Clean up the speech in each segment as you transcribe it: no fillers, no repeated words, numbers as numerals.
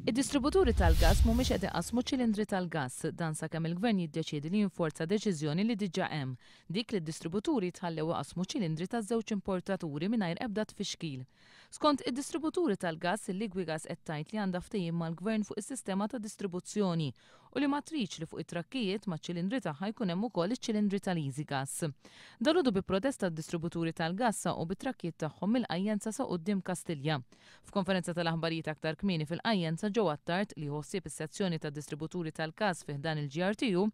Id-distributuri tal-gass mhumiex qed iqassmu ċilindri tal-gass, dan sakemm il-Gvern jiddeċiedi li jinforza deċiżjoni li diġà hemm, dik li d-distributuri jitħallew iqassmu ċilindri taż-żewġ importaturi mingħajr ebda tfixkil. Skont id-distributuri tal-gass, il-Liquigas qed tgħid li għandha ftehim mal-Gvern fuq is-sistema ta' distribuzzjoni u li ma tridx li fuq it-trakkijiet maċ-ċilindri tagħha jkun hemm ukoll iċ-ċilindri tal-Easygas. Dalgħodu bi protesta d-distributuri tal-gass saqu bit-trakkijiet tagħhom mill-Qajjenza sa quddiem Kastilja. F'konferenza tal-aħbarijiet aktar kmieni fil-Qajjenza, Joe Attard, li jieħu ħsieb is-sezzjoni tad-distributuri tal-gass fi ħdan il-GRTU,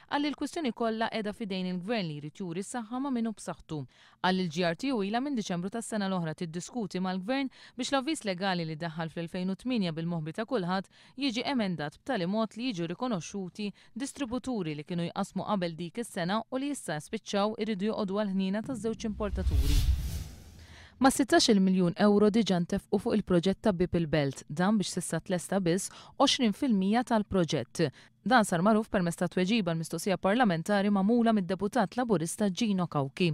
qal li l-kwistjoni kollha qiegħda f'idejn il-Gvern li jrid juri s-saħħa ma' min hu b'saħħtu. Qal li l-GRTU ilha minn Diċembru tas-sena l-oħra tiddiskuti mal-Gvern biex l-avviż legali li daħħal fl-2008 bil-moħbi ta' kulħadd jiġi emendat b'tali mod li jiġu rikonoxxuti distributuri li kienu jqassmu qabel dik is-sena u li issa spiċċaw iridu joqogħdu għall-ħniena taż-żewġ importaturi. Ma' sittax-il miljun ewro diġà ntefqu fuq il-proġett ta' Bieb il-Belt, dan biex s'issa tlesta biss 20% tal-proġett. Dan sar magħruf permezz ta' tweġiba għal mistoqsija parlamentari magħmula mid-Deputat Laburista Gino Cauchi.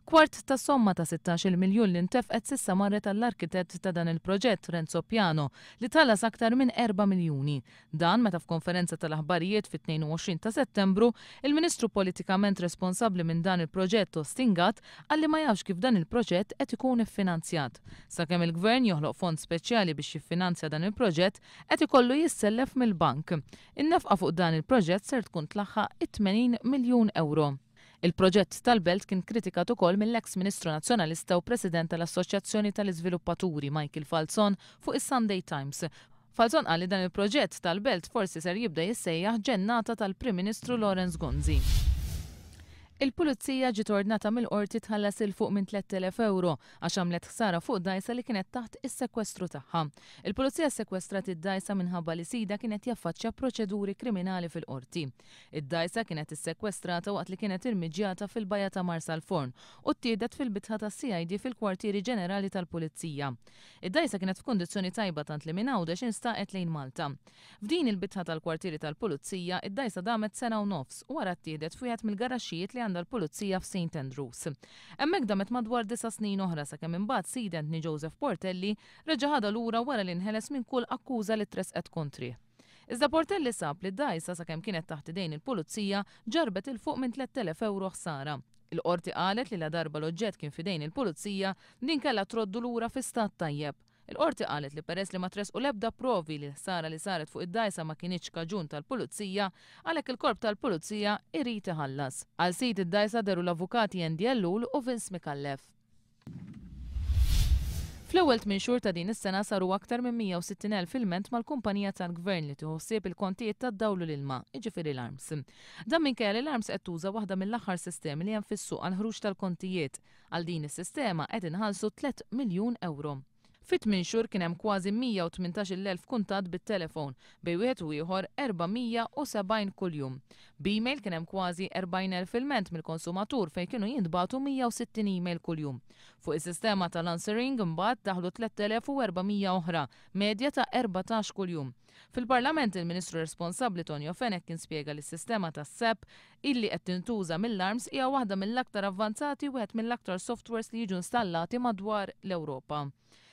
Kwart tas-somma ta' sittax-il miljun li ntefqet s'issa marret għall-arkitett ta' dan il-proġett, Renzo Piano, li tħallas aktar minn erba' miljuni. Dan meta f'konferenza tal-aħbarijiet fit-22 ta' Settembru, il-Ministru politikament responsabbli minn dan il-proġett Austin Gatt qal li ma jafx kif dan il-proġett qed ikun iffinanzjat. Sakemm il-Gvern joħloq fond speċjali biex jiffinanzja dan il-proġett, qed ikollu jissellef mill-bank. In-nefqa fuq dan il-proġett ser tkun tlaħħaq it-80 miljun ewro. Il-proġett tal-Belt kien kritikat ukoll mill-eks Ministru Nazzjonalista u President tal-Assoċjazzjoni tal-Iżviluppaturi Michael Falzon fuq is-Sunday Times. Falzon qal li dan il-proġett tal-Belt forsi ser jibda jissejjaħ ġennata tal-Prim Ministru Lawrence Gonzi. Il-Pulizija ġiet ordnata mill-Qorti tħallas 'il fuq minn 3,000 ewro għax għamlet ħsara fuq dgħajsa li kienet taħt is-sekwestru tagħha. Il-Pulizija ssekwestrat id-dgħajsa minħabba li sidha kien qed jaffaċċja proċeduri kriminali fil-Qorti. Id-dgħajsa kienet issekwestrata waqt li kienet irmiġġjata fil-Bajja ta' Marsalforn u ttieħdet fil-bitħa tas-CID fil-Kwartieri Ġenerali tal-Pulizija. Id-dgħajsa kienet f'kundizzjoni tajba tant li minn Għawdex instaqet lejn Malta. F'din il-bitħa tal-kwartieri tal-Pulizija, id-dgħajsa damet sena u nofs u wara ttieħdet f'wieħed mill-garaxxijiet li għandha l-Pulizija f'Saint Andrews. Hemmhekk damet madwar disa' snin oħra sakemm imbagħad sid Anthony Joseph Portelli reġa' ħadha lura wara li nħeles minn kull akkuża li tressqet kontrih. Iżda Portelli sab li d-dgħajsa sakemm kienet taħt idejn il-Pulizija ġarrbet 'il fuq minn 3,000 ewro ħsara. Il-Qorti qalet li ladarba l-oġġett kien f'idejn il-Pulizija, din kellha troddu lura fi stat tajjeb. Il-Qorti qalet li peress li ma tressqu l-ebda provi li l-ħsara li saret fuq id-dgħajsa ma kinitx kaġun tal-Pulizija, għalhekk il-Korp tal-Pulizija jrid iħallas. Għal sid id-dgħajsa dehru l-Avukati Andy Ellul u Vince Micallef. Fl-ewwel tmien xhur ta' din is-sena saru aktar minn 160,000 ilment mal-kumpanija tal-Gvern li tieħu ħsieb il-kontijiet tad-dawl u l-ilma, jiġifieri l-ARMS. Dan minkejja li l-ARMS qed tuża waħda mill-aħħar sistemi li hemm fis-suq għall-ħruġ tal-kontijiet. Għal din is-sistema qed inħallsu tlett miljun ewro. Fi tmien xhur kien hemm kważi 118,000 kuntatt bit-telefon, bejn wieħed u ieħor 470 kuljum. B'email kien hemm kważi 40,000 ilment mill-konsumatur fejn kienu jintbagħtu 160 email kuljum. Fuq is-sistema tal-answering imbagħad daħlu 3,400 oħra, medja ta' 14 kuljum. Fil-Parlament il-Ministru responsabbli Tonio Fenech kien spjega li s-sistema tas-SAP illi qed tintuża mill-ARMS hija waħda mill-aktar avvanzati u wieħed mill-aktar softwares li jiġu installati madwar l-Ewropa.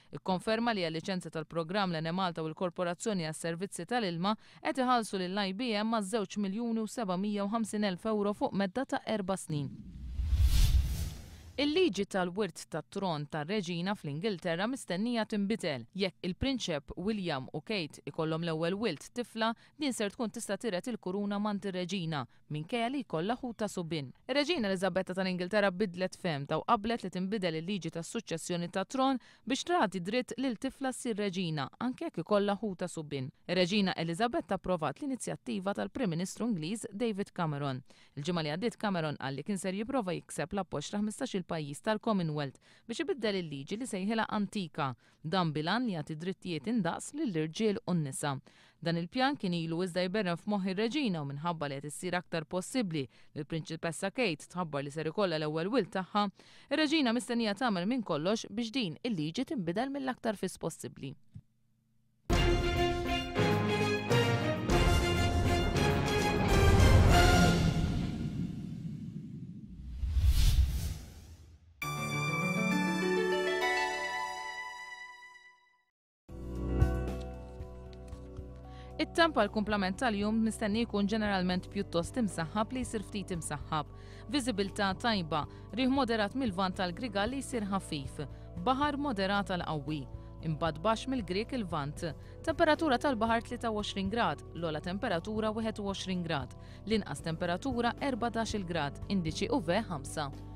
Ikkonferma li għal-liċenzja tal-programm l-Enemalta u l-Korporazzjoni għas-Servizzi tal-Ilma qed iħallsu lill-IBM maż-żewġ miljuni u 750 elf ewro fuq medda ta' erba' snin. Il-liġi tal-wirt tat-tron tar-Reġina fl-Ingilterra mistennija tinbidel jekk il-Prinċep William u Kate ikollhom l-ewwel wild tifla Din ser tkun tista' tiret il-kuruna m'għand ir-Reġina, minkejja li jkollha ħutha subien. Ir-Reġina Eliżabetta tal-Ingilterra bidlet fehmtha u qablet li tinbidel il-liġi tas-suċċessjoni tat-tron biex tagħti dritt lil tifla ssir reġina anke jekk ikollha ħutha subien. Ir-Reġina Eliżabetta approvat l-inizjattiva tal-Prim Ministru Ingliż David Cameron. Il-ġimgħa li għaddiet Cameron qal li kien ser jipprova jikseb l-appoġġ ta' ħmistax-il pajjiż tal-Commonwealth biex ibiddel il-liġi li sejħilha antika Dan bil-għan li jagħti drittijiet indaqs lill-irġiel u n-nisa. Dan il-pjan kien ilu iżda jberren f'moħħ ir-Reġina u minħabba li qed issir aktar possibbli li l-Prinċipessa Kate tħabbar li ser ikollha l-ewwel wild tagħha, ir-Reġina mistennija tagħmel minn kollox biex din il-liġi tinbidel mill-aktar fis possibbli. It-temp għall-kumplament tal-jum mistenni jkun ġeneralment pjuttost imsaħħab li jsir ftit imsaħħab. Viżibilità tajba, riħ moderat mil-Lvant tal-Grigal li jsir ħafif. Baħar moderat għal qawwi. Imbagħad baxx mill-Grieg il-Lvant. Temperatura tal-baħar 23 grad, l-ogħla temperatura 21 grad, l-inqas temperatura 14-il grad, indiċi UV 5.